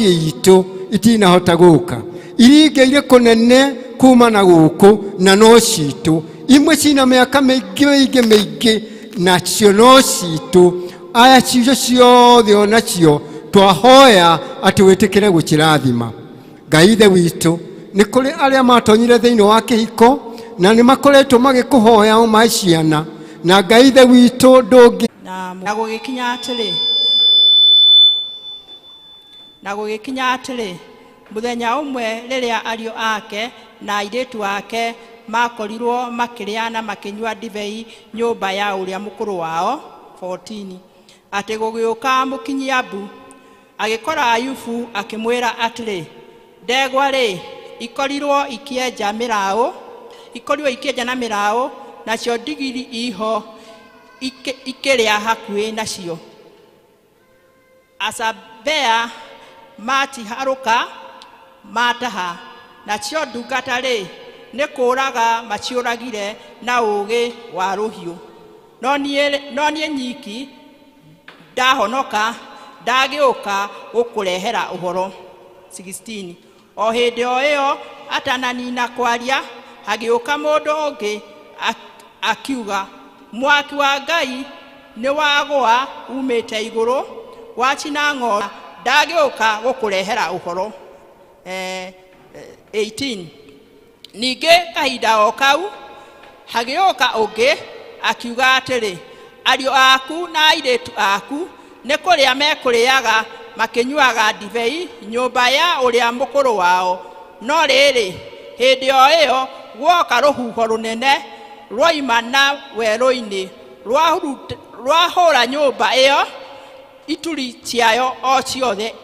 Itũ itinahota gũka iringeire kũnene kuma na gũkũ na no citũ imwe cina mĩaka mĩingĩ mĩingĩ mĩingĩ nacio no citũ aya cicio ciothe onacio twahoya atĩ wĩtĩkĩre gũcirathima. Ngai Ithe witũ, nĩ kũrĩ arĩa matonyire thĩinĩ wa kĩhiko na nĩ makoretwo magĩkũhoya ũmahe ciana, na Ngai Ithe witũ ndũngĩ. Na gũgĩkinya atĩrĩ, na gũgĩkinya atĩrĩ, mũthenya ũmwe rĩrĩa ariũ ake na airĩtu ake makorirwo makĩrĩa na makĩnyua ndibei nyũmba ya ũrĩa mũkũrũ wao 14, atĩ gũgĩũka mũkinyiambu agĩkora Ayubu akĩmwĩra atĩrĩ, ndegwa-rĩ, ikorirwo ikĩenja mĩraũ, ikorirwo ikĩenja na mĩraũ, nacio ndigiri iho ikĩrĩa hakuhĩ nacio. Asabea matiharũka mataha, nacio ndungata-rĩ, nĩ kũũraga maciũragire na ũũgĩ wa rũhiũ. No niĩ nyiki ndahonoka, ndagĩũka gũkũrehera ũhoro. 16. O hĩndĩ o ĩyo atananina kwaria, hagĩũka mũndũ ũngĩ akiuga, mwaki wa Ngai nĩ wagũa umĩte igũrũ wacina ng'ondu, ndagĩũka gũkũrehera ũhoro. 18. Ningĩ kahinda o kau hagĩũka ũngĩ akiuga atĩrĩ, ariũ aku na airĩtu aku nĩ kũrĩa mekũrĩaga makĩnyuaga ndibei nyũmba ya ũrĩa mũkũrũ wao. No rĩrĩ, hĩndĩ o ĩyo guoka rũhuho rũnene rwoima na werũ-inĩ rwahũra nyũmba ĩyo ituri ciayo o ciothe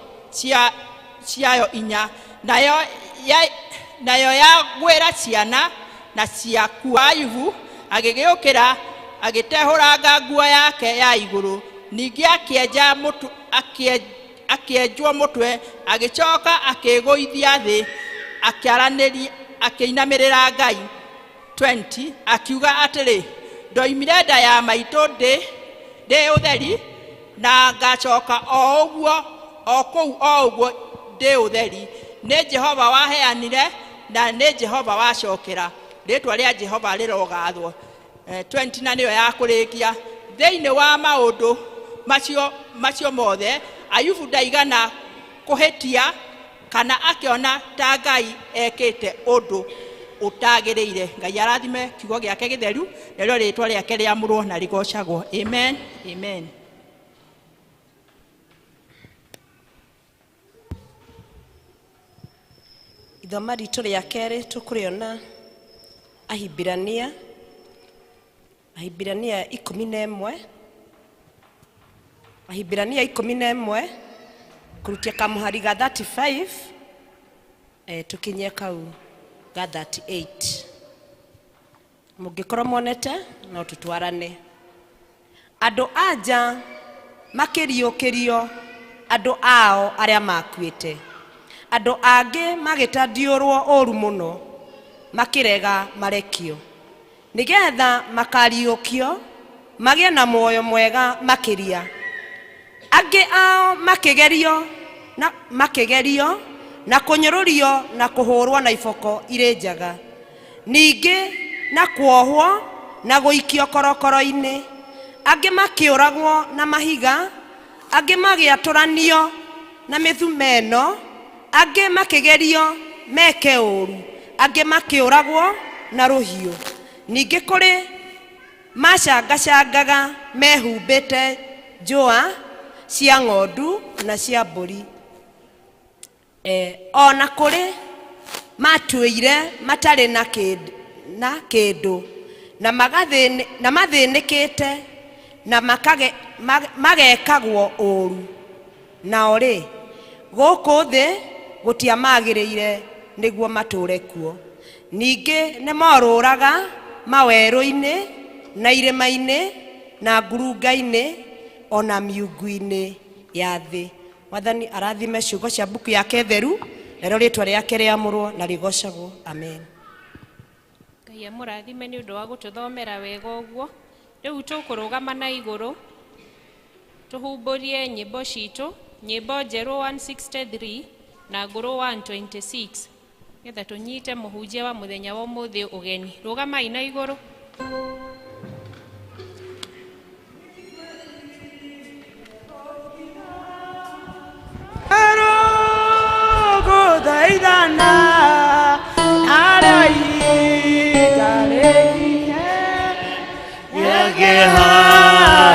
ciayo inya, nayo yagwĩra ciana na ciakua. Ayubu agĩgĩũkĩra agĩtehũranga nguo yake ya igũrũ, ningĩ akĩenjwo mũtwe, agĩcoka akĩĩgũithia thĩ, akĩinamĩrĩra Ngai. 20 akiuga atĩrĩ, ndoimire nda ya maitũ ndĩ ũtheri, na ngacoka o ũguo o kũu o ũguo ndĩ ũtheri. Nĩ Jehova waheanire na nĩ Jehova wacokera, rĩĩtwa rĩa Jehova rĩrogathwo. 20 na nĩyo ya kũrĩkia. Thĩinĩ wa maũndũ macio mothe Ayubu ndaigana kũhĩtia kana akĩona ta Ngai ekĩte ũndũ ũtagĩrĩire. Ngai arathime kiugo gĩake gĩtheru, narĩo rĩĩtwa rĩake rĩamũrwo na rĩgocagwo. Amen, amen. Ithoma ritũ rĩa kerĩ tũkũrĩona Ahibirania, Ahibirania 11, Ahibirania 11 kũrutia kamũhari ga 35 tũkinye kau ga 38. Mũngĩkorwo monete no tũtwarane. Andũ anja makĩriũkĩrio andũ ao arĩa makuĩte, andũ angĩ magĩtandiũrwo ũru mũno makĩrega marekio, nĩgetha makariũkio magĩe na muoyo mwega makĩria. Angĩ ao makĩgerio na kũnyũrũrio na kũhũrwo na iboko irĩ njaga, ningĩ na kuohwo na gũikio korokoro-inĩ. Angĩ makĩũragwo na mahiga, angĩ magĩatũranio na mĩthumeno, angĩ makĩgerio meke ũũru, angĩ makĩũragwo na rũhiũ. Ningĩ kũrĩ macangacangaga mehumbĩte njũa cia ng'ondu na cia mbũri. O na kũrĩ matuire matarĩ na kĩndũ, na mathĩnĩkĩte na magekagwo ũũru. Nao rĩ, gũkũ thĩ gũtiamagĩrĩire nĩguo matũũre kuo. Ningĩ nĩmorũraga mawerũ-inĩ na irĩma-inĩ na ngurunga-inĩ o na miungu-inĩ ya thĩ. Mwathani arathime ciugo cia mbuku yake theru, narĩo rĩĩtwa rĩake rĩamũrwo na rĩgocagwo. Amen. Ngai amũrathime nĩ ũndũ wa gũtũthomera wega ũguo. Rĩu tũkũrũgama na igũrũ tũhumbũrie nyĩmbo citũ Nyĩmbo njerũ 163 na ngũrũ 126 getha tũnyite mũhunjia wa mũthenya wa ũmũthĩ ũgeni. Rũgamai na igũrũ.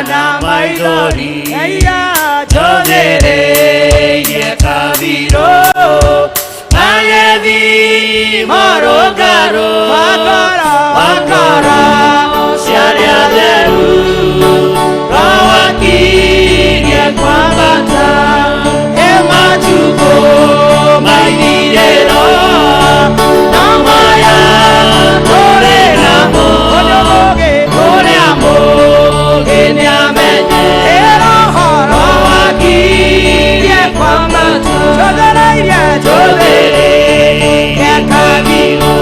Na maithori njothereirie kabirũ agethi morũngarũ wakora ciarĩa theru rowakirie kwambata ematukũ maithirĩro no maya tũrĩ namo ũrĩa mũũgĩ nĩamenye rowakirie kwambata njothereirie kabirũ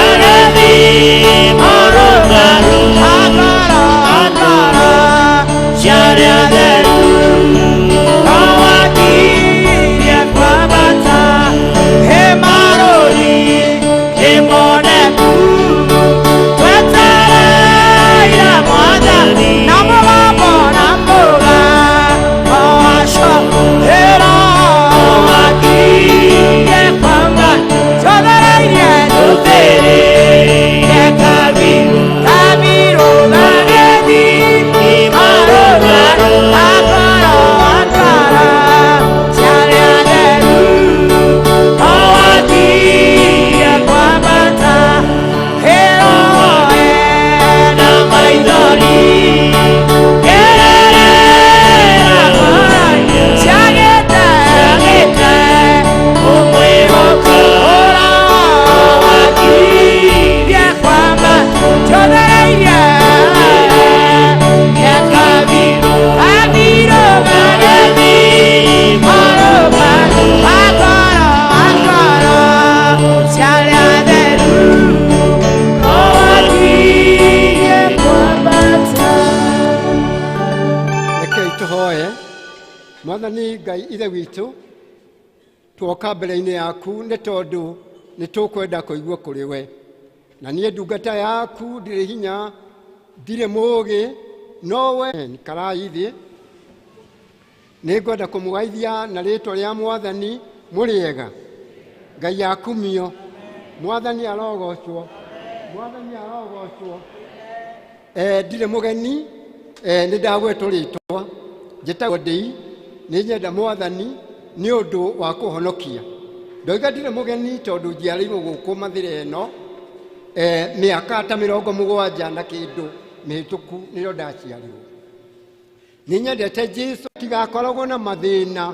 agethi morũngarũ akora ciarĩa theru rowakirie kwambata hemarũri kĩmoneku twetereire Mwathani na mũgambo na mũgambo wacohera rowakirie kwambata njothereirie njothereirie kabirũ kabirũ agethi marũngarũ akora akora ciarĩa theru rowakirie kwambata heroe na maithori kererera ciagĩte ciagĩte ũmwĩhoko rowakirie kwambata njothereirie kabirũ kabirũ agethi marũngarũ akora akora ciarĩa theru rowakirie kwambata. Rekei tũhoe. Mwathani Ngai ithe witũ, tuoka mbere-inĩ yaku nĩ tondũ nĩ tũkwenda kũigua kũrĩ we, na niĩ ndungata yaku ndirĩ hinya, ndirĩ mũũgĩ, nowe karai thĩ. Nĩ ngwenda kũmũgeithia na rĩtwa rĩa Mwathani. Mũrĩega? Ngai akumio. Mwathani arogocwo. Mwathani arogocwo. Ndirĩ mũgeni, nĩ ndagwetwo rĩtwa, njĩtagwo Ndĩi, nĩ nyenda Mwathani nĩ ũndũ wa kũhonokia. Ndoiga ndirĩ mũgeni tondũ njiarĩirwo gũkũ Mathĩra ĩno, mĩaka ta 70 na kĩndũ mĩhĩtũku nĩrĩo ndaciarirwo. Nĩ nyendete Jesũ, tigakoragwo na mathĩna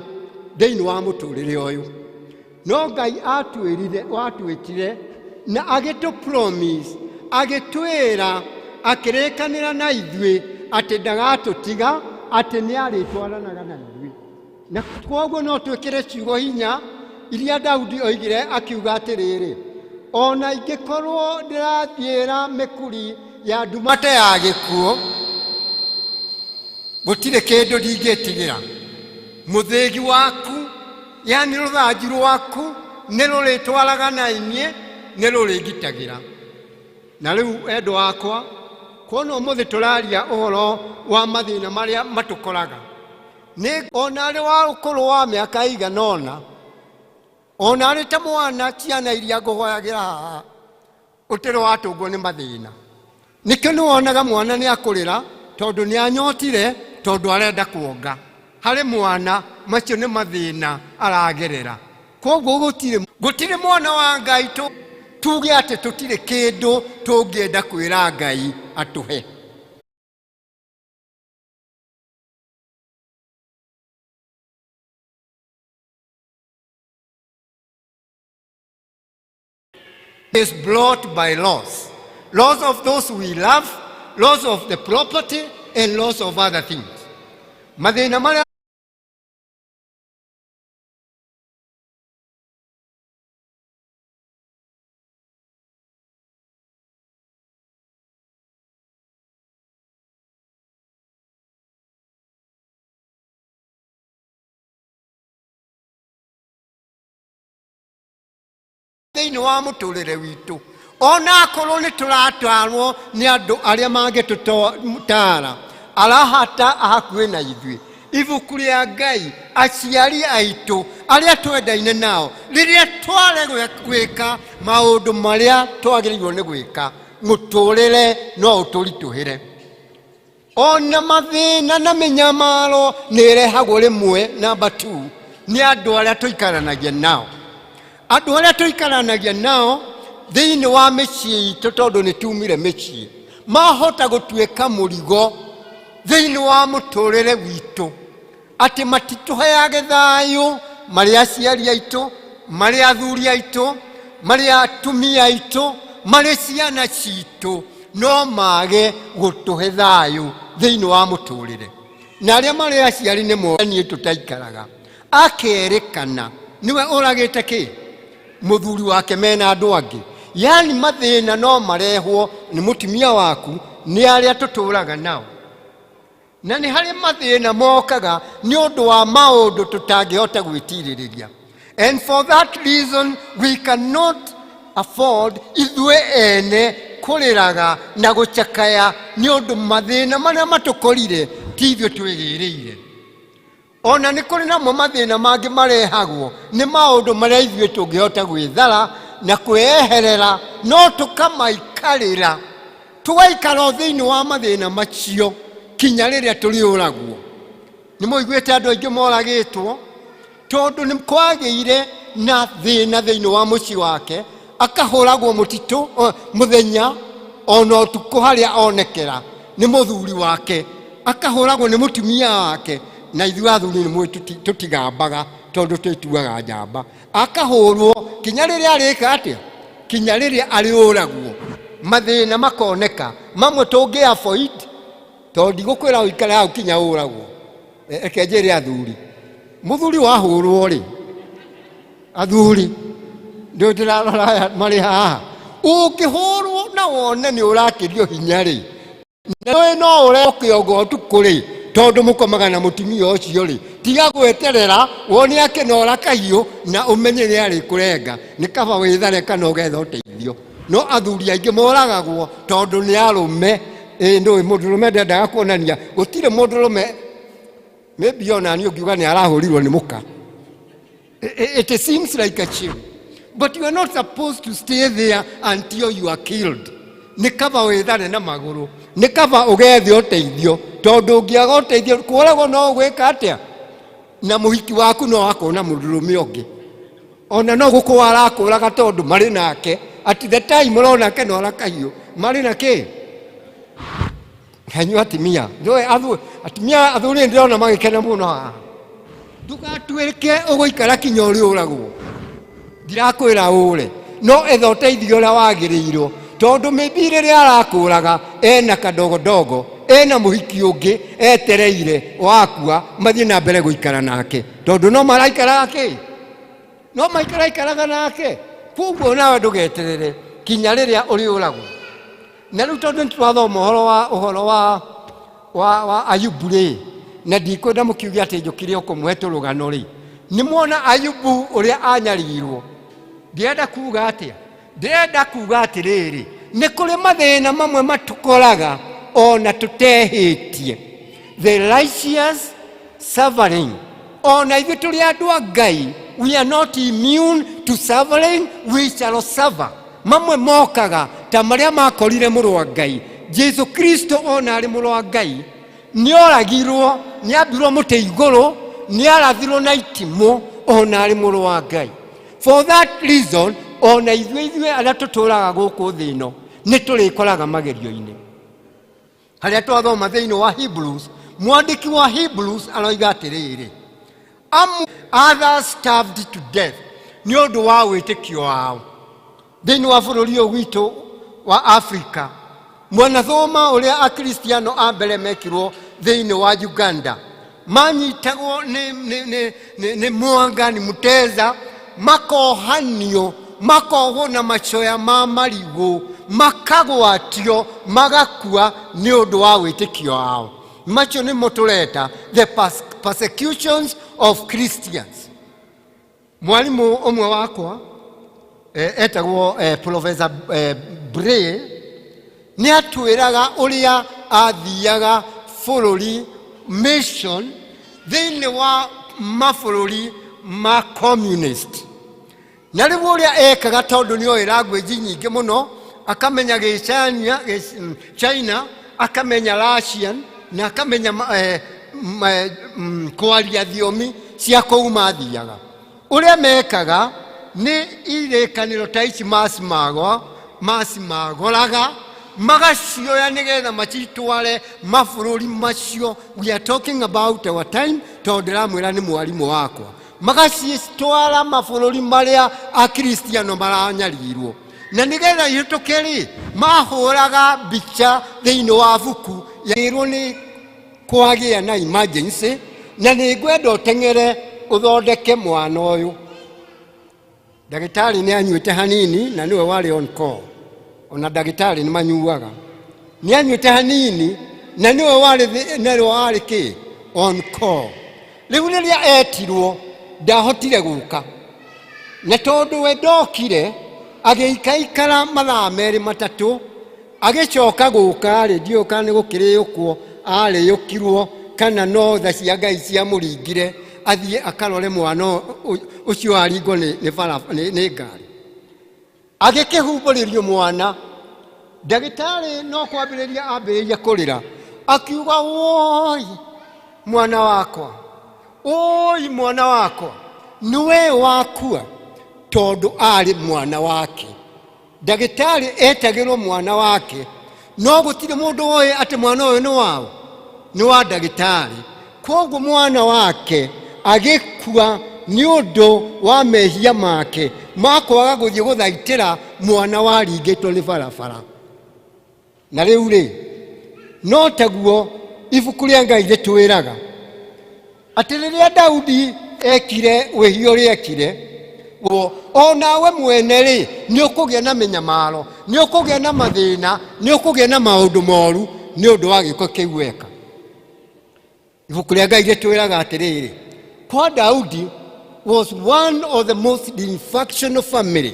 thĩinĩ wa mũtũrĩre ũyũ. No Ngai atwĩrire, watwĩtire na agĩtũ promise, agĩtwĩra, akĩrĩkanĩra na ithuĩ atĩ ndagatũtiga, atĩ nĩ arĩtwaranaga na ithuĩ. Na koguo no twĩkĩre ciugo hinya iria Daudi oigire akiuga atĩrĩrĩ, ona ingĩkorwo ndĩrathiĩra mĩkuri ya nduma ta ya gĩkuũ, gũtirĩ kĩndũ ndingĩtigĩra. Mũthĩgi waku, yani rũthanju rwaku, nĩ rũrĩtwaraga na inyuĩ, nĩ rũrĩngitagĩra. Na rĩu endwa akwa, kuona ũmũthĩ tũraria ũhoro wa mathĩna marĩa matũkoraga, nĩ ona arĩ wa ũkũrũ wa mĩaka ĩigana ũna, ona arĩ ta mwana, ciana iria ngũhoyagĩra haha, ũtĩrĩ watũngwo nĩ mathĩna. Nĩkĩo nĩ wonaga mwana nĩ akũrĩra tondũ nĩ anyotire, tondũ arenda kuonga. Harĩ mwana macio nĩ mathĩna aragerera. Koguo gũtirĩ mwana wa Ngai tuge atĩ tũtirĩ kĩndũ tũngĩenda kwĩra Ngai atũhe. Is brought by loss. Loss of those we love, loss of the property, and loss of other things. Mathĩna marĩa Thĩinĩ wa mũtũrĩre witũ, ona akorwo nĩ tũratarwo nĩ andũ arĩa mangĩtũtara arahata hakuhĩ na ithuĩ, ibuku rĩa Ngai, aciari aitũ, arĩa twendaine nao, rĩrĩa tware gwĩka maũndũ marĩa twagĩrĩirwo nĩ gwĩka, mũtũrĩre no ũtũritũhĩre. Ona mathĩna na mĩnyamaro nĩ ĩrehagwo rĩmwe namba 2 nĩ andũ arĩa tũikaranagia nao, andũ arĩa tũikaranagia nao thĩinĩ wa mĩciĩ itũ, tondũ nĩ tumire mĩciĩ, mahota gũtuĩka mũrigo thĩinĩ wa mũtũrĩre witũ, atĩ matitũheage thayũ, marĩ aciari aitũ, marĩ athuri aitũ, marĩ atumia aitũ, marĩ ciana citũ, no mage gũtũhe thayũ thĩinĩ wa mũtũrĩre. Na arĩa marĩ aciari nĩ moĩ niĩ tũtaikaraga, akerĩkana nĩwe ũragĩte kĩ mũthuri wake mena andũ angĩ. Yani mathĩna no marehwo nĩ mũtumia waku, nĩ arĩa tũtũraga nao. Na nĩ harĩ mathĩna mokaga nĩ ũndũ wa maũndũ tũtangĩhota gwĩtirĩrĩria, and for that reason we cannot afford ithuĩ ene kũrĩraga na gũcakaya nĩ ũndũ mathĩna marĩa matũkorire ti ithuĩ twĩgĩrĩire. Ona nĩ kũrĩ namo mathĩna mangĩ marehagwo nĩ maũndũ marĩa ithuĩ tũngĩhota gwĩthara na kwĩyeherera, no tũkamaikarĩra, tũgaikara o thĩinĩ wa mathĩna macio kinya rĩrĩa tũrĩũragwo. Nĩ mũiguĩte andũ aingĩ moragĩtwo tondũ nĩ kwagĩire na thĩna thĩinĩ wa mũciĩ wake, akahũragwo mũtitũ mũthenya ona ũtukũ harĩa onekera nĩ mũthuri wake, akahũragwo nĩ mũtumia wake. Na ithuĩ athuri nĩ mũĩ tũtigambaga tondũ twĩtuaga njamba. Akahũrwo kinya rĩrĩa arĩka atĩa, kinya rĩrĩa arĩũragwo. Mathĩna makoneka mamwe tũngĩ avoid, tondũ ndigũkwĩra ũikare hau kinya ũragwo. Reke njĩre athuri, mũthuri wahũrwo rĩ, athuri ndĩ ndĩrarora aya marĩ haha, ũngĩhũrwo na wone nĩ ũrakĩrio hinya rĩ, nawe no ũreo kĩongo ũtukũ rĩ, tondũ mũkomaga na mũtumia ũcio rĩ, tiga gweterera wone akĩnora kahiũ na ũmenye nĩ arĩkũrenga. Nĩ kaba wĩthare kana ũgetha ũteithio. No athuri aingĩ moragagwo tondũ nĩ arũme. Ĩ ndũĩ mũndũrũme ndendaga kuonania, gũtirĩ mũndũrũme, maybe ona niĩ ũngiuga nĩ arahũrirwo nĩ mũka. It seems like a shame, but you are not supposed to stay there until you are killed. Nĩ kaba wĩthare na magũrũ, nĩ kaba ũgethe ũteithio, tondũ ũngĩaga ũteithio kũragwo no ũgwĩka atĩa? Na mũhiki waku no akona mũndũrũme ũngĩ, ona no gũkũwa arakũraga tondũ marĩ nake at the time ũrona akenora kahiũ marĩ na kĩ hanyu. Atumia ndũĩ atumia athuri nĩ ndĩrona magĩkena mũno haha. Ndũgatuĩke ũgũikara kinya ũrĩ ũragwo. Ndirakwĩra ũre, no etha ũteithio ũrĩa wagĩrĩirwo, tondũ maybe rĩrĩa arakũraga ena kadogodogo, ena mũhiki ũngĩ etereire wakua mathiĩ na mbere gũikara nake, tondũ no maraikaraga kĩ no maikaraikaraga nake. Koguo nawe ndũgeterere kinya rĩrĩa ũrĩũragwo. Na rĩu tondũ nĩ twathoma ũhoro wa Ayubu rĩ, na ndikwenda mũkiuge atĩ njũkire o kũmũhe tũrũgano rĩ, nĩ mwona Ayubu ũrĩa anyarirwo. Ndĩrenda kuga atĩa? Ndĩrenda kuga atĩrĩrĩ, nĩ kũrĩ mathĩna mamwe matũkoraga ona tũtehĩtie, the righteous suffering. Ona ithuĩ tũrĩ andũ a Ngai, we are not immune to suffering, we shall suffer. Mamwe mokaga ta marĩa makorire mũrũ wa Ngai Jesu Kristo. Ona arĩ mũrũ wa Ngai nĩ oragirwo, nĩ ambirwo mũtĩ igũrũ, nĩ arathirwo na itimũ, ona arĩ mũrũ wa Ngai. For that reason, ona ithuĩ arĩa tũtũraga gũkũ thĩ ĩno nĩ tũrĩkoraga magerio-inĩ. Harĩa twathoma thĩinĩ wa Hebrews, mwandĩki wa Hebrews aroiga atĩrĩrĩ, amu others starved to death nĩ ũndũ wa wĩtĩkio wao. Thĩinĩ wa bũrũri ũyũ witũ wa Afrika, mwanathoma ũrĩa Akristiano a mbere mekirwo thĩinĩ wa Uganda, manyitagwo nĩ mwanga nĩ muteza, makohanio, makohwo na macoya ma marigũ, makagwatio, magakua nĩ ũndũ wa wĩtĩkio wao. Macio nĩmo tũreta the persecutions of Christians. Mwarimũ ũmwe wakwa Etagwo Professor Bray, nĩ atwĩraga ũrĩa athiaga bũrũri mission thĩinĩ wa mabũrũri ma communist. Na rĩu ũrĩa ekaga, tondũ nĩ oĩ language nyingĩ mũno, akamenya Gĩchina, China, akamenya Russian na akamenya kwaria thiomi cia kũu mathiaga. Ũrĩa mekaga nĩ irĩkanĩro ta ici macimagoraga, magacioya nĩgetha macitware mabũrũri macio. We are talking about our time, tondũ ndĩramwĩra nĩ mwarimũ wakwa. Magacitwara mabũrũri marĩa Akristiano maranyarirwo, na nĩgetha ihĩtũke rĩ, mahũraga mbica thĩinĩ wa buku yairwo nĩ kwagĩa na emergency na nĩ ngwenda ũteng'ere ũthondeke mwana ũyũ. Ndagĩtarĩ nĩ anyuĩte hanini na nĩwe warĩ on call. Ona ndagĩtarĩ nĩ manyuaga. Nĩ anyuĩte hanini na nĩwe warĩ kĩ on call. Rĩu rĩrĩa etirwo ndahotire gũka, na tondũ we ndokire, agĩikaikara mathaa 2 3, agĩcoka gũka rĩ, ndiũĩ kana nĩ gũkĩrĩũkwo arĩũkirwo kana no tha cia Ngai ciamũringire athiĩ akarore mwana ũcio aringwo nĩ ngari. Agĩkĩhumbũrĩrio mwana, ndagĩtarĩ no kwambĩrĩria ambĩrĩria kũrĩra, akiuga, "Woi mwana wakwa, oi mwana wakwa, nĩwe wakua," tondũ arĩ mwana wake. Ndagĩtarĩ etagĩrwo mwana wake, no gũtirĩ mũndũ woĩ atĩ mwana ũyũ nĩ wao, nĩ wa ndagĩtarĩ. Koguo mwana wake agĩkua nĩ ũndũ wa mehia make ma kwaga gũthiĩ gũthaitĩra mwana waringĩtwo nĩ barabara. Na rĩu rĩ, no taguo ibuku rĩa Ngai rĩtwĩraga atĩ rĩrĩa Daudi ekire wĩhia ũrĩa ekire, o nawe mwene rĩ, nĩ ũkũgĩa na mĩnyamaro, nĩ ũkũgĩa na mathĩna, nĩ ũkũgĩa na maũndũ moru nĩ ũndũ wa gĩko kĩu weka. Ibuku rĩa Ngai rĩtwĩraga atĩrĩrĩ, kwa Daudi was one of the most dysfunctional family.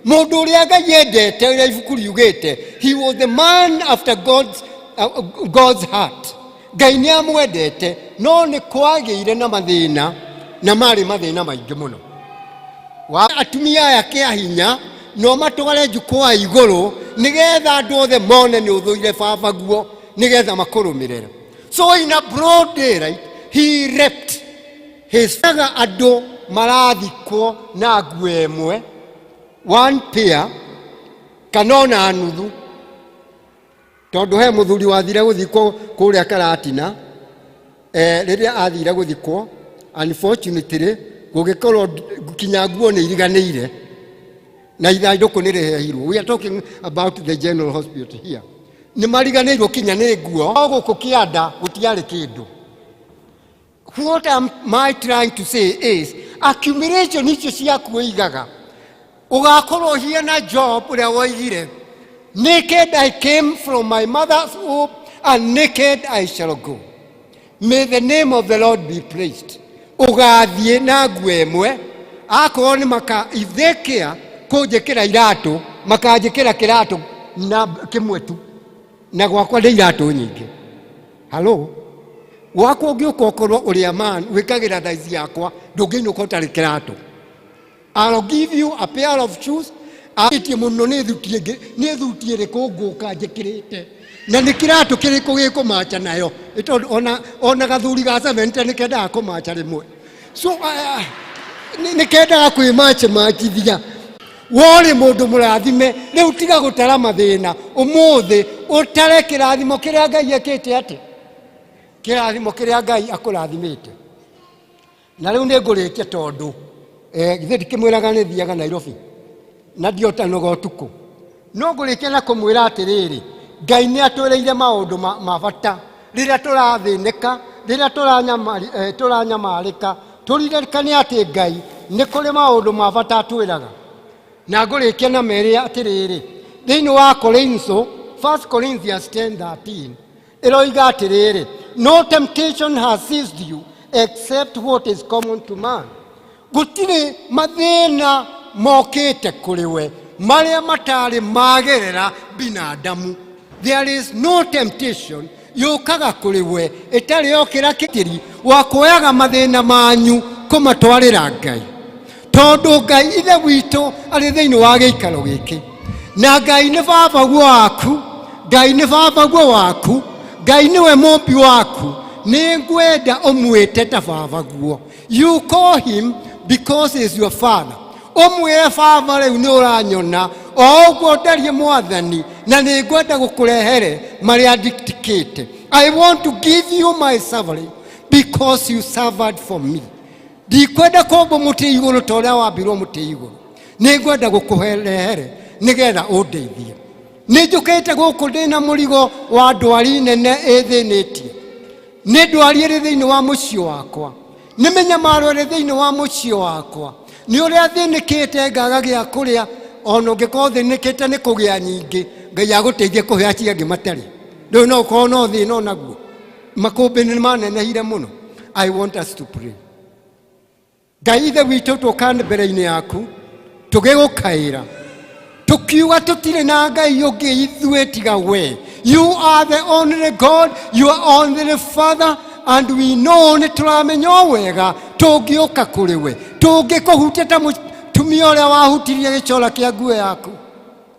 Mũndũ ũrĩa Ngai endete, ũrĩa ibuku riugĩte, he was the man after God's heart. Ngai nĩ amwendete, no nĩ kwagĩire na mathĩna, na marĩ mathĩna maingĩ mũno. Wa atumia aya kĩa hinya no matware jukwaa igũrũ nĩgetha andũ othe mone nĩ ũthũire baba guo, nĩgetha makũrũmĩrĩre. So in a broad daylight he raped his aga. Andũ marathikwo na nguo ĩmwe, one pair kana ona nuthu, tondũ he mũthuri wathire gũthikwo kũrĩa Karatina. Rĩrĩa athire gũthikwo, unfortunately gũgĩkorwo kinya nguo nĩ iriganĩire na ithandũkũ nĩ rĩhehirwo. We are talking about the general hospital here. Nĩ mariganĩirwo kinya nĩ nguo. No gũkũ kĩanda gũtiarĩ kĩndũ. What am I trying to say is accumulation icio ciaku ũigaga ũgakorwo ũhiana Job ũrĩa woigire, "Naked I came from my mother's womb and naked I shall go. May the name of the Lord be praised." Ũgathiĩ na nguo ĩmwe, akorwo nĩ maka, if they care kũnjĩkĩra iratũ, makanjĩkĩra kĩratũ na kĩmwe tu, na gwakwa nĩ iratũ nyingĩ. Halo, gwakwa ũngĩũka ũkorwo ũrĩa man wĩkagĩra thaici yakwa, ndũngĩinũka ũtarĩ kĩratũ. I'll give you a pair of shoes. Atie mũno nĩ thuti ĩngĩ, nĩ thuti ĩrĩkũ ngũka njĩkĩrĩte na nĩ kĩratũ kĩrĩkũ gĩkũmacha nayo? Nĩ tondũ ona gathuri ga 70 nĩ kendaga kũmacha rĩmwe, so nĩ kendaga kwĩmachimachithia. Worĩ mũndũ mũrathime, rĩu tiga gũtara mathĩna ũmũthĩ, ũtare kĩrathimo kĩrĩa Ngai ekĩte, atĩ kĩrathimo kĩrĩa Ngai akũrathimĩte. Na rĩu nĩ ngũrĩkia, tondũ githĩ ndikĩmwĩraga nĩ thiaga Nairobi na ndiotanoga ũtukũ. No ngũrĩkia na kũmwĩra atĩrĩrĩ, Ngai nĩ atwĩrĩire maũndũ ma bata rĩrĩa tũrathĩnĩka, rĩrĩa tũranyamarĩka, tũririkane atĩ Ngai nĩ kũrĩ maũndũ ma bata atwĩraga. Na ngũrĩkia na merĩ atĩrĩrĩ, thĩinĩ wa Korintho, 1 Corinthians 10:13 ĩroiga atĩrĩrĩ, "No temptation has seized you except what is common to man." Gũtirĩ mathĩna. Mokĩte kũrĩ we marĩa matarĩ magerera binadamu. There is no temptation yũkaga kũrĩ we ĩtarĩ yokĩra kĩtĩri wa kuoyaga mathĩna manyu kũmatwarĩra Ngai, tondũ Ngai Ithe witũ arĩ thĩinĩ wa gĩikaro gĩkĩ, na Ngai nĩ baba guo waku, Ngai nĩ baba guo waku, Ngai nĩwe mũmbi waku. Nĩ ngwenda ũmwĩte ta baba guo. You call him because he is your father. Ũmwĩre, "Baba, rĩu nĩ ũranyona o ũguo ndarie, Mwathani, na nĩ ngwenda gũkũrehere marĩa nditikĩte. I want to give you my suffering because you suffered for me. Ndikwenda kwambwo mũtĩ igũrũ ta ũrĩa wambirwo mũtĩ igũrũ. Nĩ ngwenda gũkũrehere nĩgetha ũndeithie. Nĩ njũkĩte gũkũ ndĩna mũrigo wa ndwari nene ĩthĩnĩtie. Nĩ ndwari ĩrĩ thĩinĩ wa mũciĩ wakwa, nĩ mĩnyamaro ĩrĩ thĩinĩ wa mũciĩ wakwa, nĩ ũrĩa thĩnĩkĩte ngaga gĩa kũrĩa." Ona ũngĩkorwo thĩnĩkĩte nĩ kũgĩa nyingĩ, Ngai agũteithie kũhe acio angĩ matarĩ. Rĩu no ũkorwo no thĩna onaguo makũmbĩ nĩ manenehire mũno. I want us to pray. Ngai Ithe witũ, tũka mbere-inĩ yaku tũgĩgũkaĩra, tukiuga tũtirĩ na Ngai ũngĩ ithuĩ tiga we. You are the only God, you are only Father, and we know, nĩ tũramenya o wega tũngĩũka kũrĩ we, tũngĩkũhutia ta mũtumia ũrĩa wahutirie gĩcora kĩa nguo yaku.